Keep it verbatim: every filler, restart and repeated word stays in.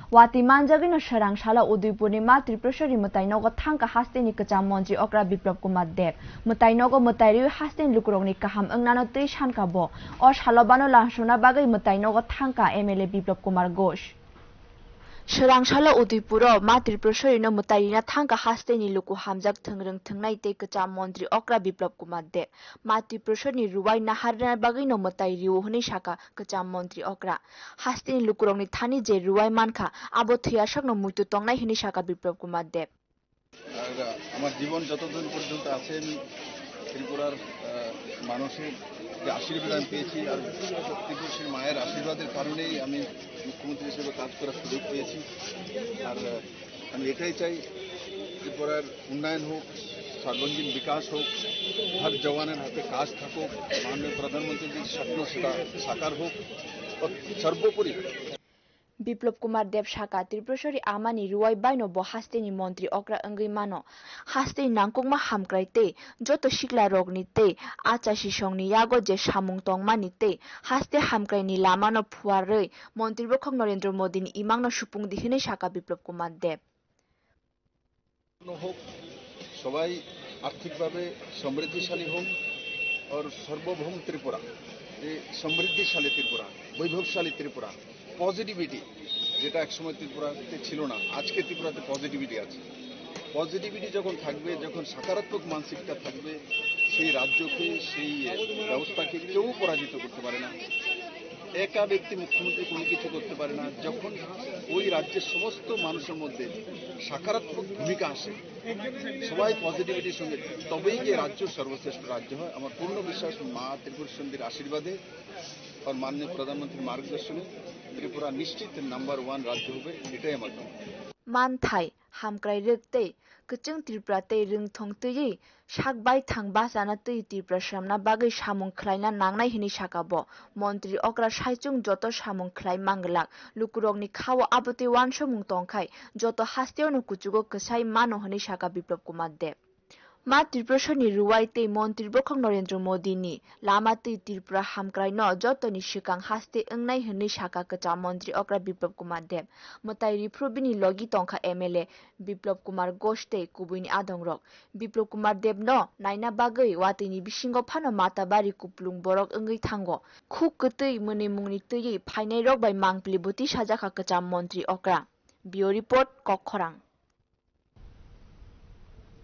Watwi manjagwino swrang salo Udaipurni Ma Tripureshwari mwtai nogo thangkha hasteni kwcham montri okra Biplab Kumar Deb. Mwtai nogo mwtai riwi hasteni lukurokni kaham wngnano twi sankha bo. O salo bano lamsokna bagwi mwtai nogo thangkha M L A Biplab Kumar Ghosh. Swrang salo Udaipuro Ma Tripureshwarino mwtai rina thangkha hasteni luku hamjak thwngrwng thwngnai tei kwcham montri okra Biplab Kumar Deb. Ma Tripureshwarni ruwai naharna bagwino mwtai rio hwnwi sakha kwcham montri okra. Hasteni lukurokni thani je ruwai mankha, abo thwiyasakno muitu tongnai hwnwi sakha Biplab Kumar Deb. আর, আহ, আমার জীবন যতদিন পর্যন্ত আছে, আমি ত্রিপুরার, আহ, মানুষের যে আশীর্বাদ আমি পেয়েছি, আর ত্রিপুরেশ্বরী মায়ের আশীর্বাদের কারণেই আমি মুখ্যমন্ত্রী হিসেবে কাজ করার সুযোগ পেয়েছি। আর, আহ, আমি এটাই চাই, ত্রিপুরার উন্নয়ন হোক, সর্বাঙ্গীন বিকাশ হোক, হর জওয়ানের হাতে কাজ থাকুক, মাননীয় প্রধানমন্ত্রীর যে স্বপ্ন সেটা সাকার হোক, ও সর্বোপরি Biplab Kumar Deb sakha, Tripureshwari amani ruwai baino bo hasteni montri okra wngwi mano. Hasteni nangkukma hamkrai tei joto siklarokni tei achasisongni yago je samung tongmani tei haste hamkraini lamano phuarwi montri bokhok Narendra Modini imangno supungdi hwnwi sakha Biplab Kumar Deb. হোক, সবাই আর্থিকভাবে সমৃদ্ধিশালী হোক, আর সার্বভৌম ত্রিপুরা, যে সমৃদ্ধিশালী ত্রিপুরা, বৈভবশালী ত্রিপুরা, পজিটিভিটি, যেটা একসময় ত্রিপুরাতে ছিল না, আজকে ত্রিপুরাতে পজিটিভিটি আছে। পজিটিভিটি যখন থাকবে, যখন সকারাত্মক মানসিকতা থাকবে, সেই রাজ্যকে, সেই ব্যবস্থাকে কেউ পরাজিত করতে পারে না। একা ব্যক্তি মুখ্যমন্ত্রী কোনো কিছু করতে পারে না। যখন ওই রাজ্যের সমস্ত মানুষের মধ্যে সকারাত্মক ভূমিকা আসে, সবাই পজিটিভিটির সঙ্গে, তবেই গিয়ে রাজ্য সর্বশ্রেষ্ঠ রাজ্য হয়। আমার পূর্ণ বিশ্বাস মা ত্রিপুরা সুন্দরীর আশীর্বাদে আর মাননীয় প্রধানমন্ত্রীর মার্গদর্শনে ত্রিপুরা নিশ্চিত নাম্বার ওয়ান রাজ্য হবে, এটাই আমার কামনা। Manthai, hamkrai rwk tei kwchwng Tripura tei rwngthong twiwi sak baithang bachana twi Tripura swnamna bagwi samung khlaina nangnai hwnwi sakha bo. Montri okra saichung joto samung khlai manglak, lukurokni khao abotwi uansukmung tongkhai joto hasteono kuchugo kwsai mano hwnwi sakha Biplab Kumar Deb. Ma Tripureshwarni ruwai tei montri bokhok Narendra Modini lama twi Tripura hamkraino jotoni swkang haste wngnai hwnwi sakha kwcham montri okra Biplab Kumar Deb. Mwtai riphuru bini logi tongkha M L A Biplab Kumar Ghosh tei kubuini adongrok. Biplab Kumar Debno naina bagwi watwini bisingo phano Matabari kuplung borok wngwi thango. Khuk kwtwi mwnwimungni twiwi phainairok bai mangpili bwtwi sajakha kwcham montri okra. Bureau Report, Kokkhorang.